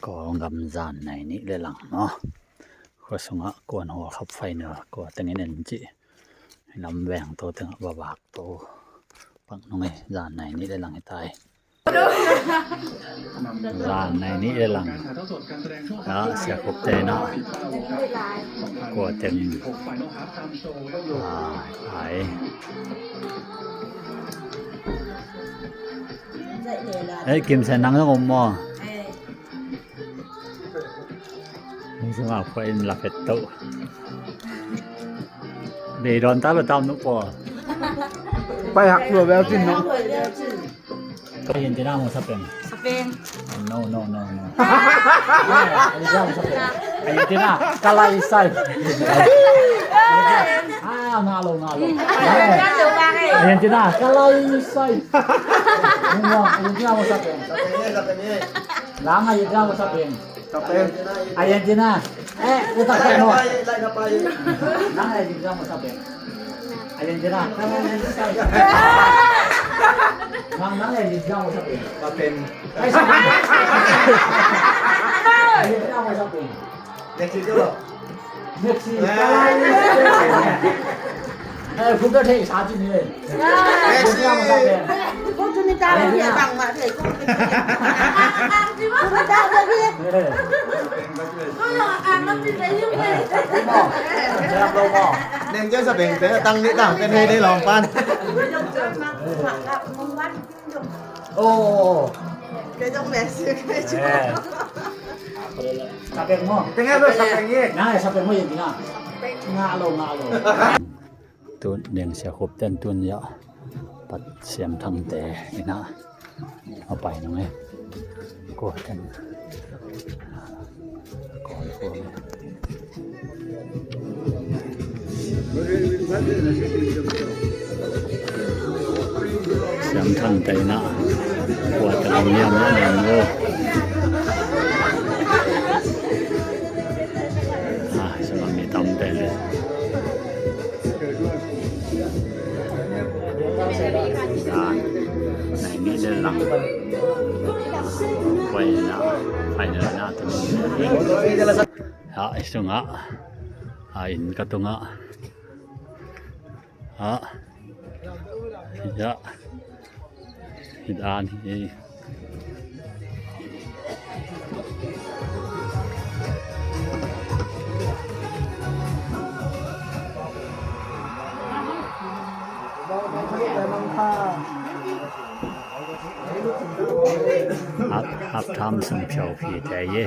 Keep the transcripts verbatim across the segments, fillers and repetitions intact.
Kawlgam zan nai nih le lang maw? Khua sungah Kuan World Cup final kua tengin en cih lam veng to tengah vavak to pak nung ei. Zan nai nih le lang hi tai. Zan nai nih le lang. Ah, Sia Khup te na. Kua teng. Ah, ai. Ei, Kim Sen nang zong om maw? Hong sungah khua in la phet to. Bei dawn ta lo tam nu paw. Pai hak lua bel cin no. Argentina maw, Spain? Spain. No, no, no, no. Argentina maw, Spain? Argentina, ka lai sai. Ah, ngah lo, ngah lo. Argentina, ka lai sai. Argentina maw, Spain? Lang Argentina maw, Spain? Argentina. Eh, kita kan no. Nang Argentina maw, Spain? Argentina. Nang, nang Argentina maw, Spain? Spain. Eh, Spain. Argentina maw, Spain? Mexico lo. Mexico. Eh, Argentina. Eh, Argentina maw, Spain? Argentina maw, Spain? Argentina. Eh. Neng cia Spain te tang nih tang pen hei dei lawng pan. Oh. Kei zong Messi kei zong. Eh. Spain maw? Tengah lo Spain ye. Nang Spain maw, Argentina? Ngah lo, ngah lo. Tun deng Sia Khup ten tun ya pat Siam Thang te ina a pai nung e. Kua ten. Kua, kua. Siam Thang te ina kua ten niam niam lo. Ah, sima mi tam te le. Zan nai nih le lang. Final na, final na tu. Ha, i sungah. Ha, inn ka tungah. Ha. Ya. Hi dan hi. Half, half time sung phiau phi te ye.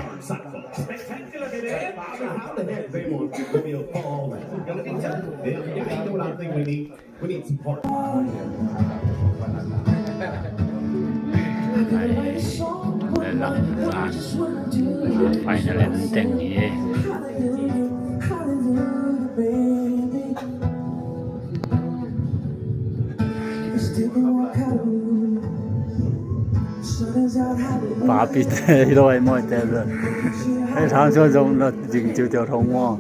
Ai, le lang zan. Final in teng hi. Papi te hi lo ai, mawi te. Hei, thang suan zong na ding ciu ciu thong maw.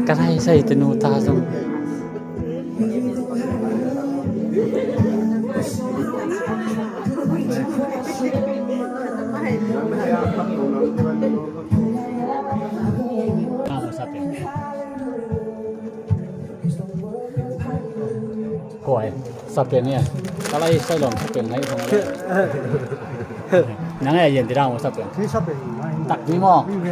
Ka lai sai te nu ta zong. Koi, Spain ya. Ka lai sai lawm Spain nai hong le. Nang e, Argentina maw, Spain? Ni Spain mai. Tak ni maw? Ni ve.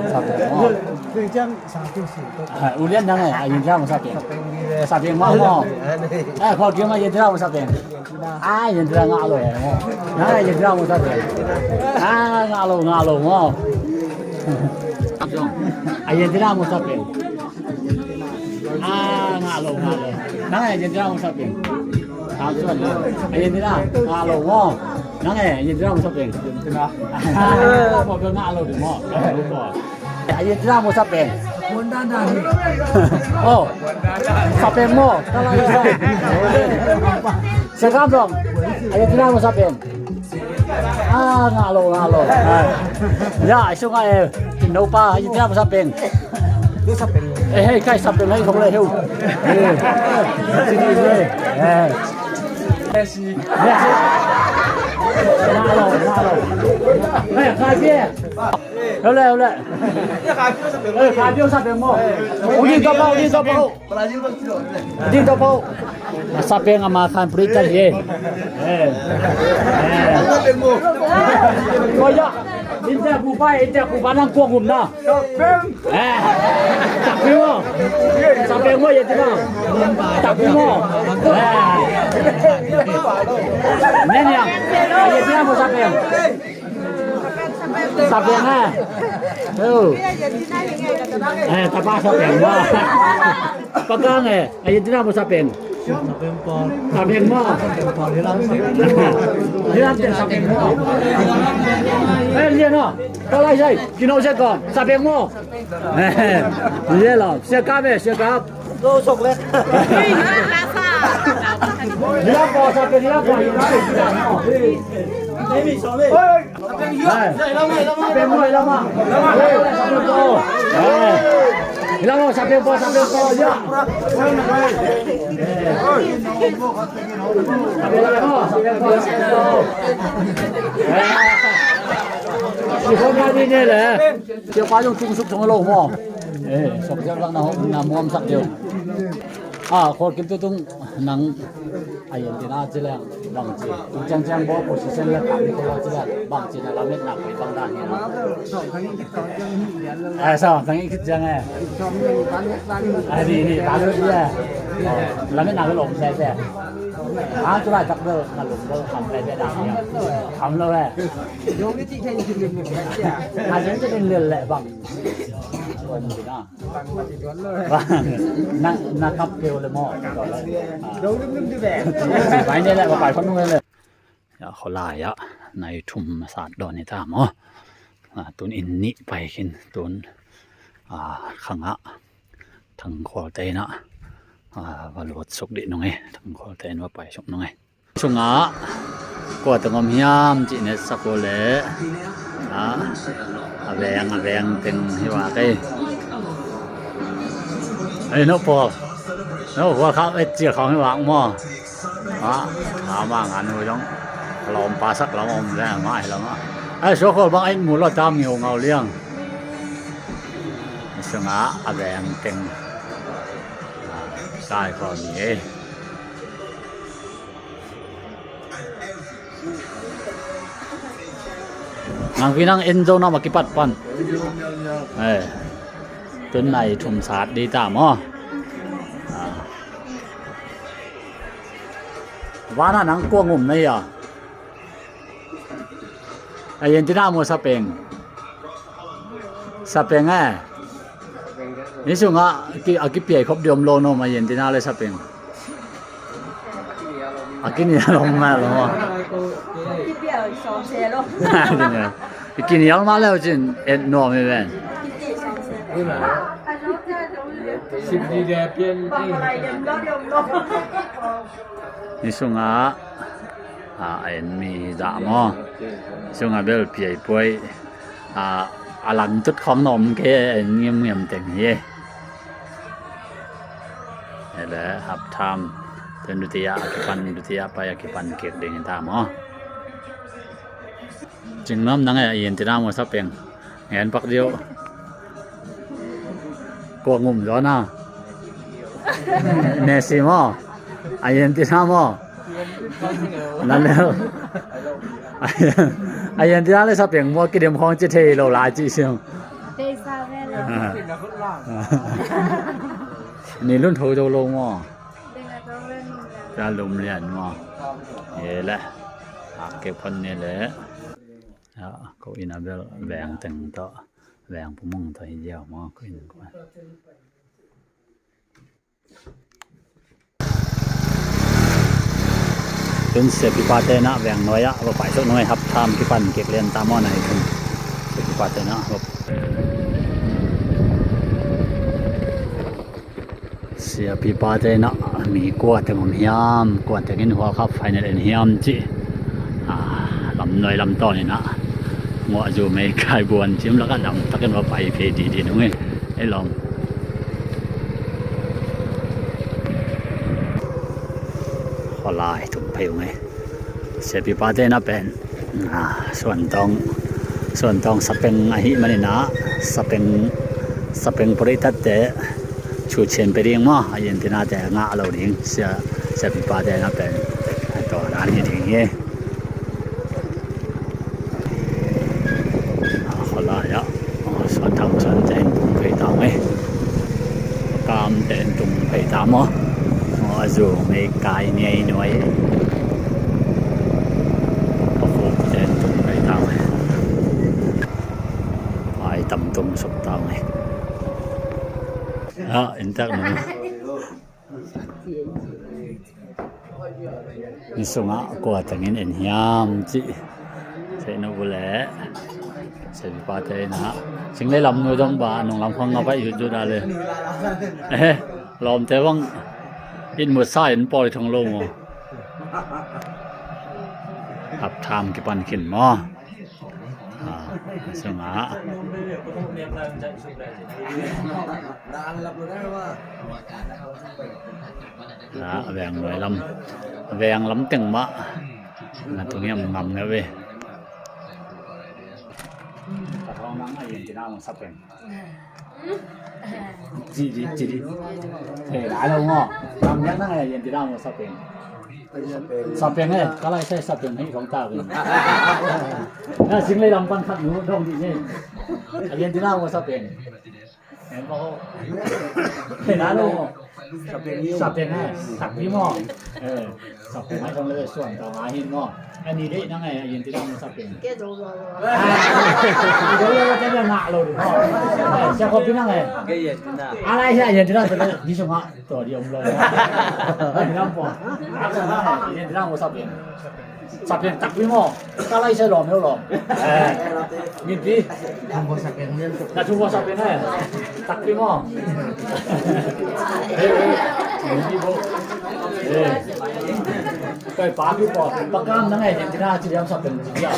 Spain maw? Ni ve ciang sa tu si. Ah, ulian nang e, Argentina maw, Spain? Spain ni ve. Spain maw, maw? Ni ve. Eh, kau kira Argentina maw, Spain? Argentina. Ah, Argentina ngah lo e, maw? Nang e, Argentina maw, Spain? Ah, ngah lo, ngah lo maw? Argentina maw, Spain? Ah, ngah lo, ngah lo. Nang e, Argentina maw, Spain? Argentina, ngah lo maw? Nang e, Argentina maw, Spain? Ah, ngah lo maw? Argentina maw, Spain? Oh, Spain maw? Ka lai sai. Sa kam dong. Argentina maw, Spain? Ah, ngah lo, ngah lo. Ah. Ya, i sungah e, no pa, Argentina maw, Spain? Ni Spain. Ê, hei, kai sap deuh hei, thong le heu. Ê. Ê. Ê. Ê. Ê. Ê, kai bia. Heu le, heu le. Ê, kai bia sap deuh maw. Udi to pau, udi to pau. Udi to pau. Sap deuh ama khan prit ta hi. Ê. Ê. Ko ya. India bupa, India bupa nang kuang um na. Sapeng. Eh, sapeng mo. Sapeng mo, Argentina. Sapeng mo. Eh. Nene, Argentina mo sapeng. Sapeng, eh. Oh. Eh, tapa sapeng mo. Pakang, eh. Argentina mo sapeng. Sapeng mo. Hilam teng sapeng mo. Eh, lian o. Ka lai sai. Kino se kon. Sapeng mo. Ye lo. Sia kap eh, sia kap. Go sok le. Hilam po sapeng, hilam po. Oi. Ah, Khawl Kim, tu tung nang Argentina ci leng bang ci, tung ciangciang ball position le kam ko lo ci leng bang ci, na lametna koi bang dan hi na. Eh, sa tang i khit ciang eh. Eh, ni, ni, ta lo ci eh. Lametna ko lo om se se. Ah, tu lai tak bel na lum bel kam le bel dan hi. Kam lo eh. Ah, ciang ci ding le le bang. Na, na kap keu le maw? Pai ne le, pai khon nung le. Ya, kholai ah nai thum sat dawn hi ta maw? Ah, tun in nih pai khin, tun, ah, khang ah Thang Khual te in ah, ah, va lut suk dih nung e, Thang Khual te in va pai suk nung e. Sungah kua teng om hiam cih na sak uh leh, ah, a veng, a veng teng hi vak ei. Ei, no Paul, no Paul, kha et cil khawng hi vak maw? Ah, ama ngan uh zong a lawmpa sak lam om leh mah hi lam ah. Ei, suak khawl bang et mu lo, tam ngeungau liang. Sungah a veng teng, ah, kai khawm hi ei. Nang pi nang en zo na ma kipat pan. Eh. Tun nai thum sat dih ta maw? Ah. Vana nang kua ngum na hia? Argentina maw Sapeng? Sapeng eh. Ni sungah ki, a kipiai khop diom lo no ma Argentina le Sapeng. A kinial om ma lo. Kinial ma le cin et nuam hi ven. Ni sungah a en mi dah maw? Sungah bel piai puai. A, a langtut khawng na om kei, en ngiamngiam teng hi. Ele half time ten dutia a kipan, dutia pai a kipan kik ding hi ta maw? Cingnuam nang e, Argentina maw Sapeng? Ngen pak diu. Kua ngum zaw na? Messi maw? Argentina maw? Na lel. Argentina le Sapeng maw, kidim khawng ci thei lo lai ci siam. Ni lun tho zo lo maw? Ka lum lian maw? Ye le. A ke phon ni le. Ya, ko inn a bel veng teng tawh, veng pumung tawh hi ziau maw, ko inn ko. Tun siapipa te na veng nuai ah va pai suk nung e, half time kipan kik lian ta maw na hi tun. Siapipa te na va Siapipa te na mi kua teng om hiam, kua teng in World Cup final en hiam cih, ah, lam nuai lam tawn in ah, nguah zu mei kai buan cim lakah dam takin va pai phei didi nung e. Ei lawm. Khualai tung phei ung ei. Siapi pate na pen, ah, Suantawng, Suantawng sapeng ahih manin ah, sapeng, sapeng purih tatte chu chian pe ding maw, Argentina te ngah lo ding, sia, siapi pate na pen, tua dan hi ding hi. A khualai ah, Suan Thang Suan te in tung phei ta maw. Kam te in tung phei ta maw. A zu mei kai niai nuai. A khuk te in tung phei ta maw. Ai tam tung suk ta maw. A, in tak maw. Ni sungah kua tengin en hiam cih theih no uh leh, siapi pate in ah, Singlei lam nu dong ba, nung lam khong ngap ah yut yut ah le. Eh, lawmte bang it mut sa in pawl i thong lo maw. Hap tham kipan khin maw. A, sungah. A, veng nuai lam, veng lam teng mah na tung hiam ngam ngeu ve. Ka thawng nang a yen tina mong sapeng. Ci di, ci di. Hei, lai lo ngo. Ngam nang a yen tina mong sapeng. Sapeng eh, ka lai sai sapeng hei kong ta ve. Na Singlei lam pan khat nu dong di ne. A yen tina mong sapeng. Em pa ho. Hei, lai lo ngo. Sapeng eh, sapeng maw. Eh, sapeng ai dong le Suantawng a hin maw. Ani dei nang eh, a yen tina mong sapeng. Dei lo te ngah lo di maw. Eh, sia ko pi nang eh. A lai sia yen tina te di sung ha. Tua di om lo. Ai, nam pua. Yen tina mong sapeng. Sapeng takpi maw. Ka lai sai lawm, lawm. Eh. Min pi. Na thu mong sapeng eh. Takpi maw. Eh, eh. Min pi bo. Eh. Kai pa pi bo. Pa kam nang eh, yen tina ci diam sapeng ci dia.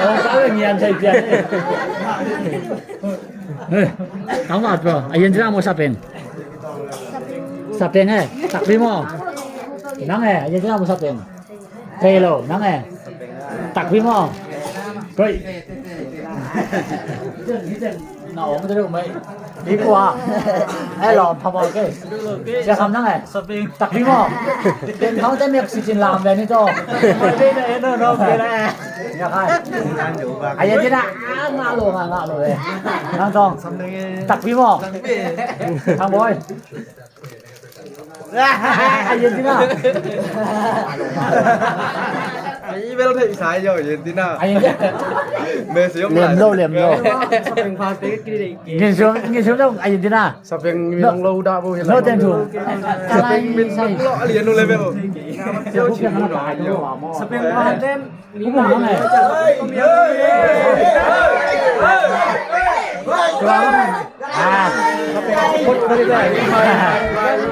Oh, ka ngian sai pian eh. Eh, tama tua. A yen tina mong sapeng. Sapeng eh, takpi maw. Nang eh, a yen tina mong sapeng. Thei lo, nang eh. Takpi maw. Koi. Na ong te lo mai. Di kua. Eh, lawm pha maw ke. Sia Kham nang eh. Takpi maw. Pen khang te mek si cin lam ve ni to. Nya khai. A yen tina, ah, ngah lo, ngah, ngah lo eh. Nang tong. Takpi maw. Thang boi. A yen tina. Ai bel thei sai yo yen tina. A yen tina. Messi om lem lo, lem lo. Ngin sum, ngin sum dong a yen tina. Sapeng mi long lo da bo hi la. No ten thu. Ka lai sai. Lo a lian lo level. Sapeng ma ten. Ku bung nang eh. Ah.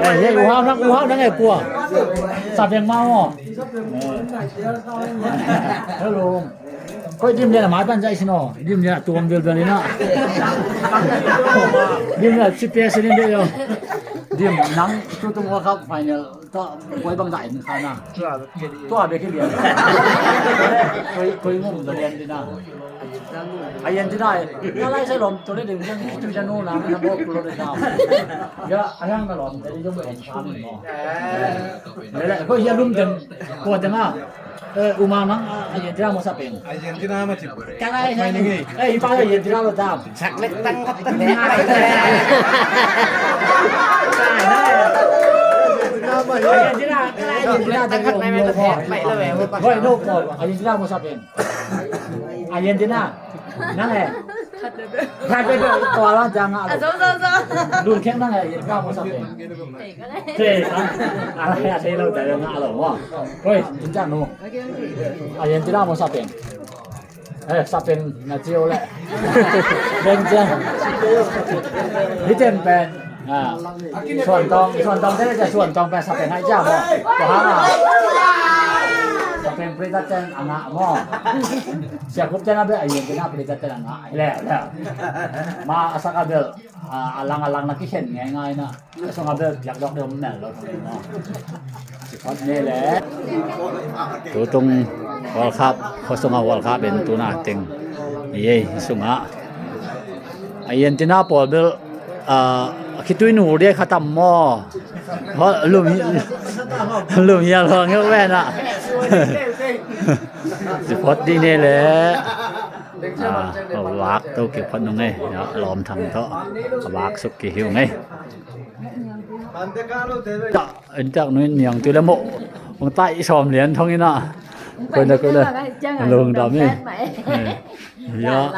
Eh, ye, u hau nang, u hau nang eh kua. Sapeng ma o. Hello. Koi dim lian a mai pan zai sino. Dim lian a tuam vel vel ina. Dim lian a chip ya sini de yo. Dim nang tu tu World Cup final. Tua koi bang zai in kha na. Tua be ki lian. Koi, koi ngom da lian di na. A yen di na. Ka lai sai lom tu le ding jang tu jang no na na bo ku lo de na. Ya, a yang na lom de jong be en kha mo. Le le, koi ya lum den. Ko de na. Eh, u ma nang, ah, Argentina maw Spain? Argentina maw ci. Ka lai sa ni. Eh, i pa Argentina lo tam. Sak lek tang khat tang. Argentina, ka lai Argentina tang khat mai mai ta thep mai lo ve. Hoi, no ko. Argentina maw Spain? Argentina. Nang eh. Khat de. Khat de, tua la jang a lo. Ah, zo, zo, zo. Lun kheng nang eh, Argentina maw Spain? Thei, ah, ah, ya thei lo, thei lo, ngah lo, maw. Hoi, in cang nu. Argentina maw Spain? Eh, Spain na ciu le. Beng ciang. Hi tem pen. Ah. Suan Tong, Suan Tong te le cia Suan Tong pen Spain hai cia maw. Tua ha. Spain President a ngah maw. Sia Khup ciang a bel a yen ciang a president a ngah. Hileh, hileh. Ma a sak a bel, a, a lang a lang na kikhen ngaingai na. A sung a bel piak dawk deuh mel lo thong maw. Ci phot ni leh. Tutung World Cup, khua sungah World Cup en tuna teng. Ei, sungah. A yen ciang a pawl bel, a, khitui nu dia khatam maw. Ho, lum hi, lum hial hong ngeu ven ah. Ci phot dih ni leh. A, a vak to ki phot nung ei. A lawm thang tawh. A vak suk ki hiu ngei. Intak nu in niang tu le mo. Hong tai sawm lian thong in ah. Koi le koi le. Lung dam ei. Ya.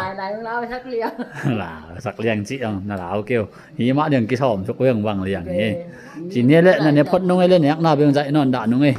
Lau sak liang ci ang na lau keu. Hi mah ding kisawm suk veng vang liang hi. Ci ni leh na ne phot nung ei leh nek na beng zaih nawn dah nung ei.